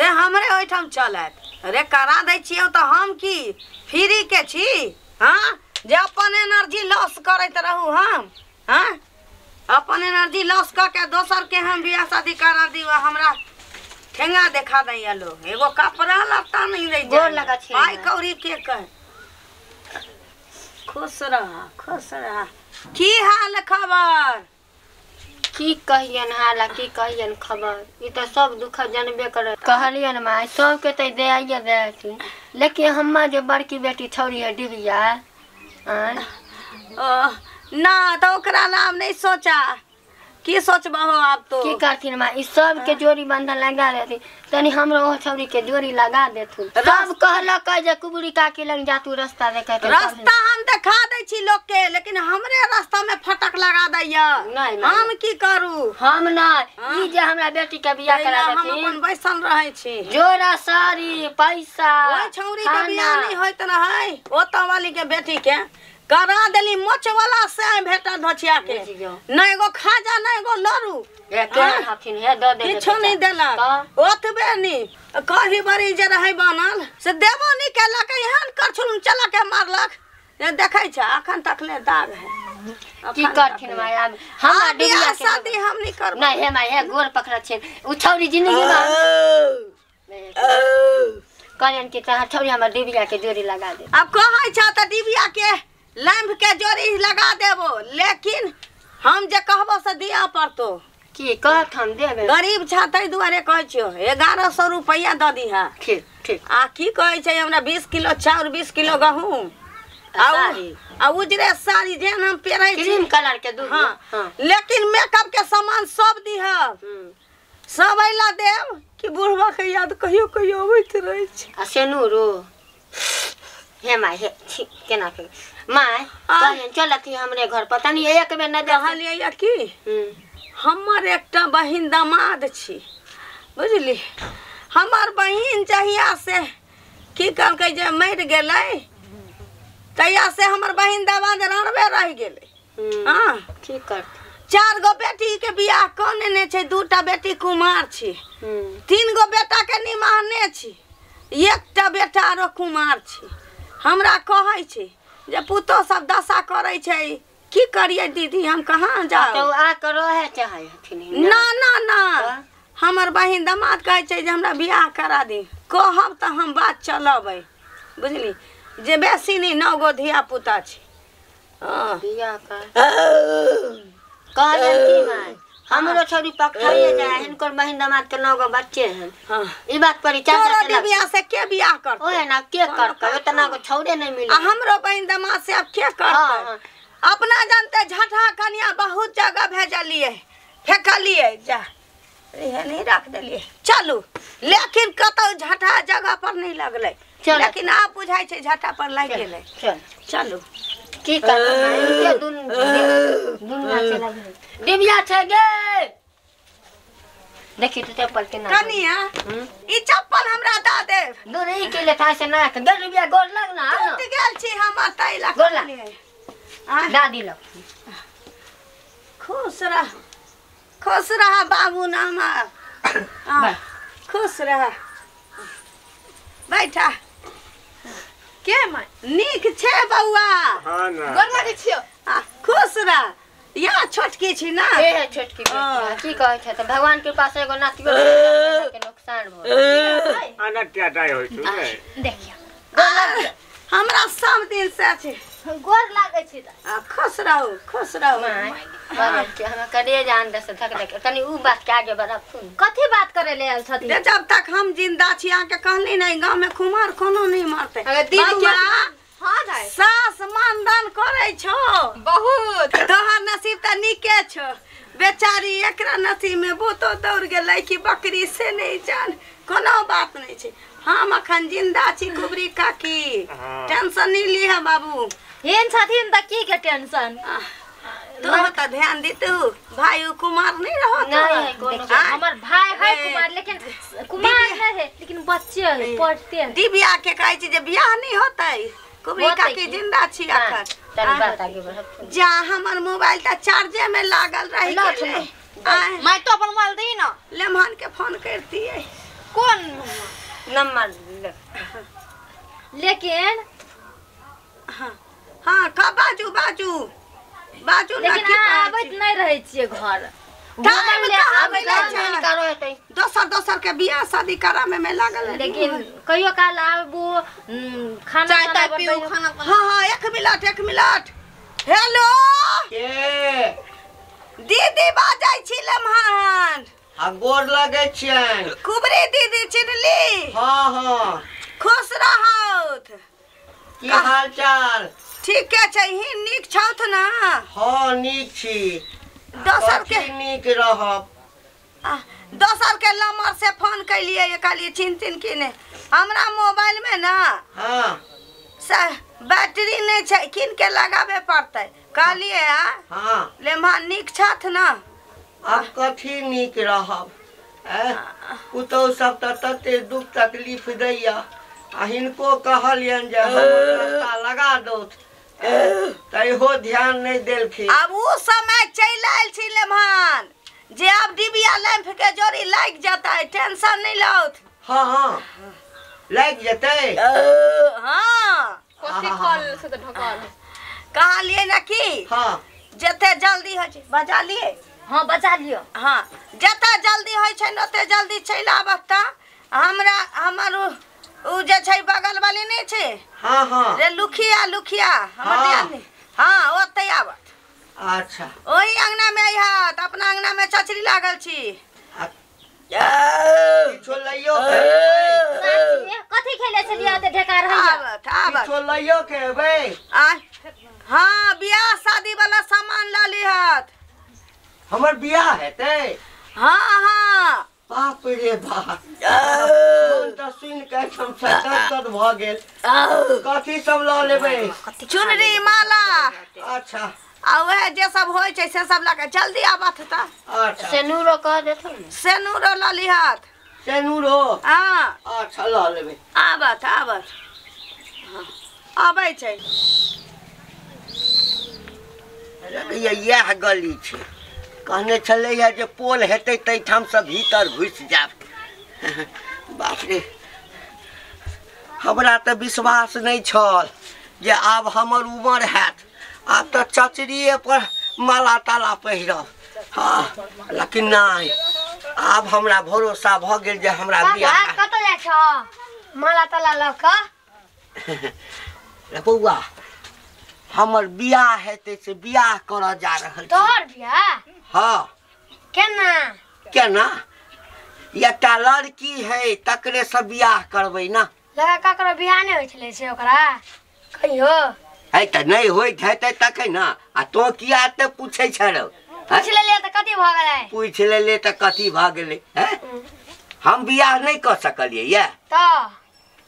से हमरे ओहिठाम चलत। अरे करा दै छियौ तऽ हम की फ्री के छी? हाँ, जे अपन एनर्जी लॉस करैत रहू हम। हाँ, अपन एनर्जी लॉस कऽ के दोसर के हम बियाह शादी करा दी, हमरा ठेंगा देखा दैया लोग, एगो कपड़ा लत्ता नहीं दै, गोर लगा छै पाइ कौड़ी के कह। खुश रह, खुश रह। की हाल खबर? की कहियन हाल, की कहियन खबर, ई तऽ सब दुख जानबे कर। कहलियन माय सबके तऽ दे आइए दे, लेकिन हम्मा जे बड़की बेटी छौरी है डिबिया ना तो ओकरा नाम नहीं सोचा, की सोचबहो आप तो? की करथिन माँ, ई सब के जोड़ी बंधन लगा देथिन, तनी हमरो ओ छौरी के जोड़ी लगा देथुन। सब कहलक जे कुबरी काकी लग जा तू रास्ता देखे, रास्ता हम देखा दै छी लोग के, लेकिन हमरे रास्ता में फटक लगा दैया, हम की करू? हम नहीं, ई जे हमरा बेटी के बियाह करा देथिन, हम अपन बैसल रहै छी, जोड़ा साड़ी पैसा। ओइ छौरी के बियाह नहीं होइत रहै, ओतऽ वाली के बेटी के करा देली मोच वाला से भेटल धोचिया के, न एगो खाजा न एगो लड़ू, किछो नहीं देलक। ओतबे नी कही बड़ी जे रहै बनल से देबो नहीं केलक, एहन करछुल चला के मारलक, देखै छ अखन तक ले दाग है। की करथिन माय, आब हमरा बियाह शादी हम नहीं करब। नहीं हे my, हे गोर पकड़ छै उ छौरी जिंदगी में कहलियन कि तहां छौरी हमर डिबिया के जोड़ी लगा दे। अब कहै छ त डिबिया के लैंप के जोड़ी लगा देबो, लेकिन हम जे कहबो से दिया पड़तो। की कहत हम देबे, गरीब छ तै दुआरे कहै छियो 1100 रुपया द दीहा। ठीक ठीक। आ की कहै छै हमरा 20 किलो चाउर 20 किलो गहूम आ उजरे साड़ी जेहन हम पहिरै छी क्रीम कलर के दू। हाँ, लेकिन मेकअप के सामान सब दीहा, सब अइला देब कि बुढ़वा के याद कहियो कहियो अबैत रहै छै। आ सेनुरो हे my, हे छी केना के my कहलियन चलथि हमरे घर, पता नहीं एक बेर न कहलियै या की हमर एकटा बहिन दामाद छी, बुझली? हमर बहिन जहिया से की कहलकै जे मरि गेलै तहिया से हमर बहिन दामाद रणबे रहि गेलै। हाँ ठीक करथिन। 4 गो बेटी के बियाह कऽ नेने छै, 2टा बेटी कुमार छी, 3 गो बेटा के निमाहने छी, 1टा बेटा आरो कुमार छी। हमरा कहै छै जे पुतोह सब दशा करै छै, की करियै दीदी, हम कहाँ जाउ? तो आ के रहे चाहै हथिन? ना ना ना, हमर बहिन दामाद कहै छै जे हमरा बियाह करा दी, कहब तऽ हम बात चलबै, बुझली? जे बेसी नहीं 9 गो धिया पुता छै। बियाह कर कहलियन की माय, हमरो छौरी पकड़ाइए जाए, हिनकर बहिन दामाद के 9 गो बच्चे हैं। ई बात पर तोरो डिबिया से के बियाह करतै? ओहे ना के करतै, ओतना गो छौरे नहीं मिले। आ हमरो बहिन दामाद से अब के करतै? अपना जानते झठा कनिया बहुत जगह भेजलिए, फेकलिए, जा इहे नहीं रख देलिए, चलू, लेकिन कतौ झठा जगह पर नहीं लगलै, लेकिन आब बुझाइ छै झठा पर लागि गेलै। चलू की करबै, दुनिया चला गेलै। डिबिया छै गे, देखी तू चप्पल केना कनिया, ई चप्पल हमरा द देब। दूर ई के लेथा से ना के डिबिया गोर लग ना टूट गेल छी हमर तै ला गोर लग दादी लग। खुश रह, खुश रह बाबू नामा, खुश रह, बैठा। के my नीक छै बौआ? हां ना गोर लागै छियो। खुश रह, या छोटकी छी ना? ए छोटकी की कहै छै त भगवान के पास एगो नातियो के नुकसान भ आना टाटा होय छै। देखियो हमरा सब दिन से छै, गोर लागै छै। खुश रहू, खुश रहू। My के हमरा करे जान दे से धक धक तनी उ बात के आगे बढ़ाथुन। कथि बात करे ले आयल छथिन? जब तक हम जिंदा छी अहाँ के कहली नहीं गांव में कुमार कोनो नहीं मरते। अगर दीदी हां दाई सास मानदान करै छो बहुत, तोहर नसीब त नीके छो, बेचारी एकरा नसीब में भूतो दौड़ गेलै कि बकरी से नहीं जान। कोनो बात नहीं छै, हम अखन जिंदा छी कुबरी काकी, टेंशन नहीं ली है बाबू। हेन छथिन त की के टेंशन? तो त ध्यान दितु भाई कुमार नहीं रहो। नहीं हमर भाई है कुमार, लेकिन कुमार नहीं है, लेकिन बच्चे है, पढ़ते हैं। डिबिया के कहै छी जे बियाह नहीं होतै, कुबरी काकी जिंदा छी अखन। जा हमर मोबाइल त चार्जे में लागल रही गेलै। मैं तो अपन मोबाइल दी ना लेमहन के फोन कर दिए। कोन नंबर लेकिन हाँ का बाजू बाजू बाजू ना लेकिन आबैत नहीं रहै छियै घर दोसर दोसर के बियाह शादी करामे में लागल लेकिन कहियो काल आबू खाना चाय पीऊ खाना। हाँ हाँ एक मिनट हेलो के दीदी बाजै छी लम्हान। आ गोर लगै छियनि। कुबरी दीदी चिन्हली? हाँ हाँ खुश रहौथ। की हाल चाल? ठीके छै। ही नीक छौथ ना? हाँ नीक छी। दोसर के नीक रहब। दोसर के नंबर से फोन कैलिए कहलिए चिन्ह चिन्ह की ने हमरा मोबाइल में ना हाँ से बैटरी नहीं छै किन के लगाबे पड़तै। कहलिए हाँ लेम्हा नीक छथ ना? आब कथी नीक रहब पुतहु सब तऽ तते दुख तकलीफ दैया आ हिनको कहलियनि जे हमर लगा दौथ तैहो ध्यान नहीं देलखिन। आब उ समय चलि आयल छी लेम्हान जे आब डिबिया लैंप के जोड़ी लागि जेतै टेंशन नहीं लौथ। हाँ हाँ लागि जेतै। हाँ कथी खल से तऽ ढकल कहलिए ना की हाँ जते जल्दी होइ छै बजा लिए। हाँ बजा लियो। हाँ जते जल्दी होइ छै ओते जल्दी चलि आबह तऽ हमरा हमर उ जे छै बगल वाली नहीं छै हाँ हाँ रे लुखिया लुखिया हमर दियादनी हाँ ओतै आबत। अच्छा ओही अंगना में अइहत अपना अंगना में चचरी लागल छी। किछो लइयो कथी खेले छलियै ओते ढेका रहैया? आबत आबत किछो लइयो के एबै। हाँ बियाह शादी वाला सामान ल लिहत। हमर बियाह हेतै? हाँ हाँ बाप रे बाप तऽ सुनि के एकदम दर्द भऽ गेल। कथी सब लऽ लेबै? चुनरी माला। अच्छा आ वएह जे सब होइ छै से सब लऽ के जल्दी आबथ तऽ। अच्छा सेनूरो कह देथुन। सेनूरो लऽ लिहत। सेनूरो? हाँ अच्छा लऽ लेबै। आबथ आबथ आबै छै। इएह गली छै कहने छलैया जे पोल हेतै ताहिठामसँ भीतर घुसि जायब। बाप रे हमरा तऽ विश्वास नहि छल जे आब हमर उमर हैत आब तऽ चचरिए पर माला ताला पहिरब। हाँ लेकिन नहि आब हमरा भरोसा भऽ गेल जे हमरा बियाह। कतऽ जाइ छह माला ताला लऽ कऽ? बौआ हमर बियाह हेतै से बियाह करऽ जा रहल छी। तोहर बियाह? हाँ। केना? केना? एकटा लड़की है तकरे से बियाह करबै ना। लगा ककरो बियाह नहि होइ छलै से ओकरा कहियो? है तऽ नहि होइत हेतै तखन ना। आ तों किया एते पूछै छलौ? पूछि लेलियै तऽ कथी भऽ गेलै? पूछि लेलियै तऽ कथी भऽ गेलै? हैं हम बियाह नहि कऽ सकलियै या तऽ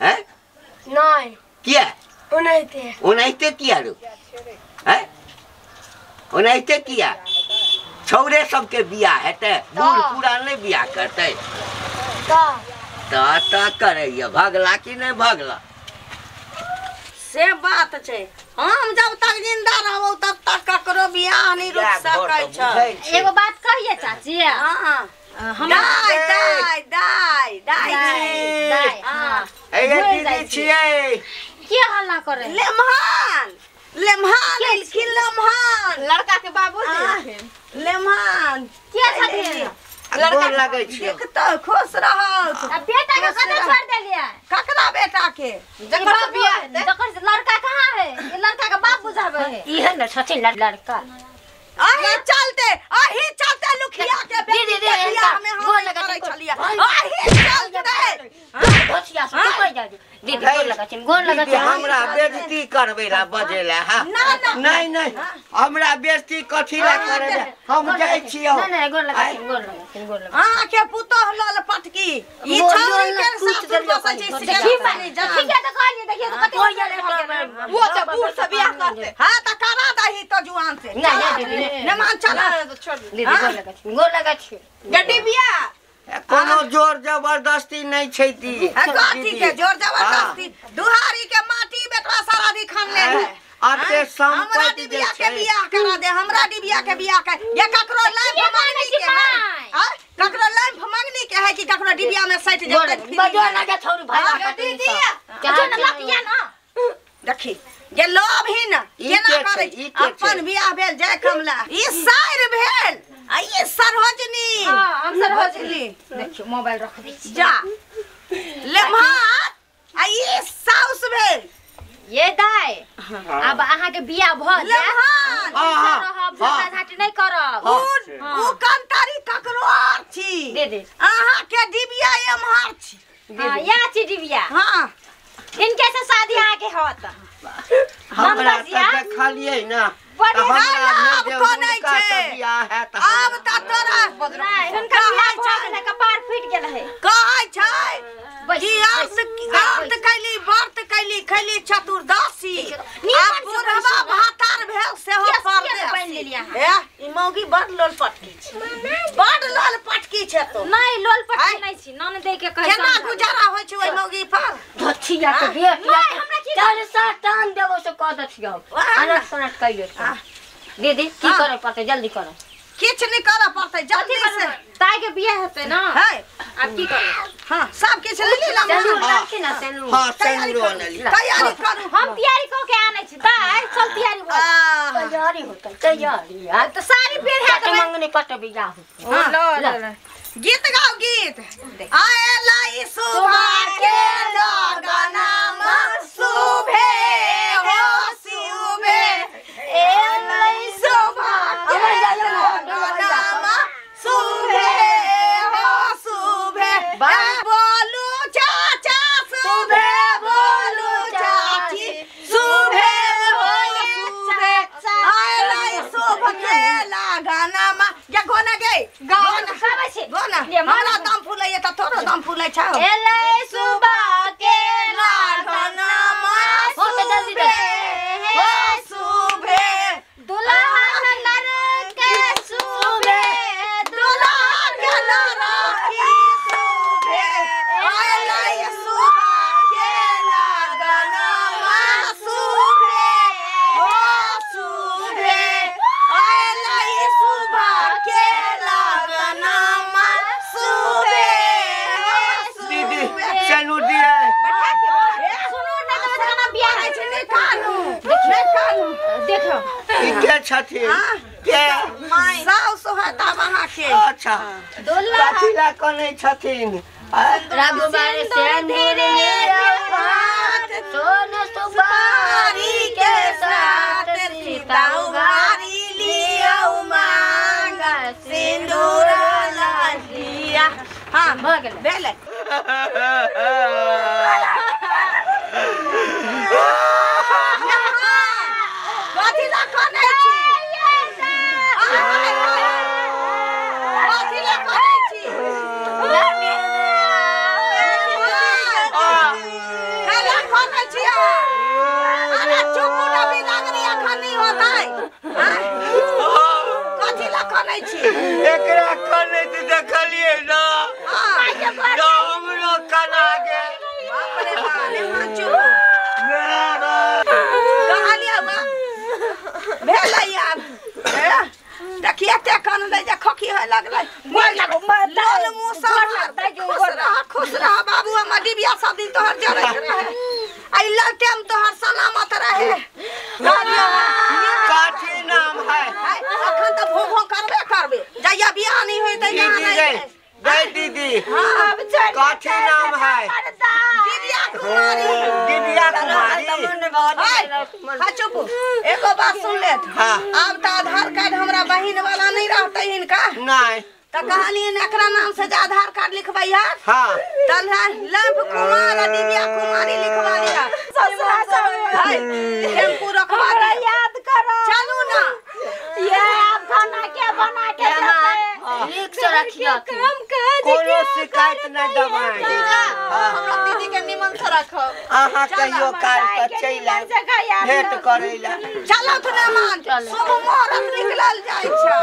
हैं नहि किया? ओनाहिते। ओनाहिते किया रो? हैं ओनाहिते किया? छौरे सबके बियाह हेतै बूढ़ पुरान नहि बियाह करतै तऽ तऽ करैया भगला कि नहि भगला से बात छै। हम जब तक जिंदा रहबौ तब तक ककरो बियाह नहि रुकि सकै छै। एगो बात कहिए चाची? हाँ दाइ दाइ दाइ दाइ दाइ हाँ दीदी छियै के हल्ला करे? लेम्हान लेम्हान एलखिन लेम्हान लड़का के बाबू एलखिन लेम्हान के छथिन? लड़का लगै छियै। देख तऽ खुश रहौथ। आ बेटा के कतऽ छोड़ देलियै? ककरा बेटा के? जकर बियाह हेतै। जकर लड़का कहाँ है? ये लड़का के बाप बुझाबै है। इहे ने छथिन लड़का। अही चलते लुखिया के बेटी के बियाह में हम करै छलियै। अही चलते धोसिया से कहि जाइ दीदी गोर लगै छियनि गोर लगै छियनि। हमरा बेइज्जती करबै ला बजै ला? हाँ नहीं नहीं हमरा बेइज्जती कथी ला करबै हम जाइ छियौ। नहीं नहीं गोर लगै छियनि गोर लगै छियनि गोर लगै। अहाँ के पुतोह लल पटकी ई छौरी के सासुर बसै छै से ठीक है तऽ कहलियै देखियौ तऽ कते वो तऽ बूढ़ से बियाह करतै। हाँ तऽ करा दही तो जुआन से। नहीं दीदी नेमान चला दीदी गोर लगै छियनि गोर लगै छियनि। गड्डी बियाह कोनो जोर जबरदस्ती नहीं छै दीदी। कथी के जोर जबरदस्ती? दुहारी के माटी बेटवा सारा दी खान ले है। अते हमरा संपत्ति जे डिबिया के छै बियाह करा दे हमरा डिबिया के बियाह कर ये ककरो लाइफ मांगनी के है। हां ककरो लैंप मंगनी के है कि ककरो डिबिया में सट जेतै बजो ना के छौरी भाई दीदी जो ना लतिया ना देखी जे लोभ ही ना केना करै अपन बियाह भेल जय कमला ई साइर भेल आ ई सरोजनी। हां हम सरोजनी देखियो मोबाइल रख दै छी जा लेम्हा आ ई साउस भेल ये दाय अब अहाँ के बियाह भ जाय हां रहब झगड़ा नहीं करब उ कंतारी ककरो आर छी दे दे अहाँ के डिबिया एम्हर छी। हां या छी डिबिया। हां इनके से शादी अहाँ के होत हमरा त देखलियै ना आब कोनै छै आब त तोरा नहीं हुनका बियाह भ गेलै कपार फूट गेल है कहै छै कि अर्थ कैली व्रत कैली खैली चतुर्दशी आ बुढ़वा भातार भेल सेहो परदेसी। ए ई मौगी बड़ लोल पटकी छै बड़ लोल पटकी छै तो नहीं लोल पटकी नहीं छी नन दे के कहै केना गुजारा होय छै ओइ मौगी पर धोछिया के बेट नहीं हमरा की चार सात टान देबो से कह दथियो अनट सनट कइयो दीदी की करे पड़तै जल्दी करो किछ नहीं करे पड़तै जल्दी से ताई के बियाह हेतै ना है अब की करब। हां सब किछ ले ले ना सेनू। हां सेनू आनली तैयारी करू हम तैयारी क के आनै छी दाई चल तैयारी हो तैयारी होतै तैयारी आ त साड़ी पहिरा के मंगनी पट बियाह हो ल गीत गाओ गीत आएला ई सुबह के लगना सुबह हो सुबह एला ई सुबह के लगना सुबह हो सुबह बोलू चाचा सुबह बोलू चाची सुबह हो सुबह आएला ई सुबह के लगना या गोना गे गाओ छी गोना हमरा दम फुलैया त तोरो दम फुलै छौ एलै सुबह के लगना हो त जल्दी दे हो सुबह दुल्हन लड़के सुबह दुल्हन के लड़की सुबह एलै सुबह के लगना सुबह हो सुबह एलै सुबह के लगना सुबह दीदी सेनू दिए सुनू ना त केना बियाह है छै नै कानू नै कानू देखो ई के छथिन के साउस होत आब अहाँ के। अच्छा कथी ला कनै छथिन रघुबर सिंदूर हाथ सोन सुपारी के साथ सीता उभारी लिया मांग सिंदूर लिया। हां भ गेलै भेलै कथी ला कनै छी कथी ला कनै छी कला कनै छी अरे चुप ना बिदागरी अखन नहीं होतै कथी ला कनै छी एकरा कनै त देखलियै ना तो हमरो कना गेल। बाप रे बाप लेमा चुप कहलियै मां भेलै आब देखिए एते कानलै जे खोखी होय लगलै लाल मुँह सब खुश रह बाबू हमर डिबिया सब दिन तोहर जरैत रहे आ ई ललटेम तोहर सलामत रहे। कथी नाम है अखन त भों भों करबे करबे जहिया बियाह नहीं होय तहिया दीदी नहीं गई गई दीदी कथी नाम है दिव्या कुमारी दिव्या कुमारी। हाँ चुप एगो बात सुन ले। हाँ। आब त आधार कार्ड हमरा बहिन वाला नहीं रहतै हिनका नहीं त कहलियै एकरा नाम से जे आधार कार्ड लिखबैया। हाँ त लैंप कुमार आ दिव्या कुमारी लिखवा लिया टेम्पू रखवा दिया याद करो चलू ना ये आप खाना के बना के नीक से रखियो काम काज कोनो शिकायत नहीं दबाई। हमरा दीदी के निमन से राखब अहाँ कहियो काल पर चलि आयब भेंट करै ला। चलत ना मान शुभ मुहूर्त निकलल जाइ छै।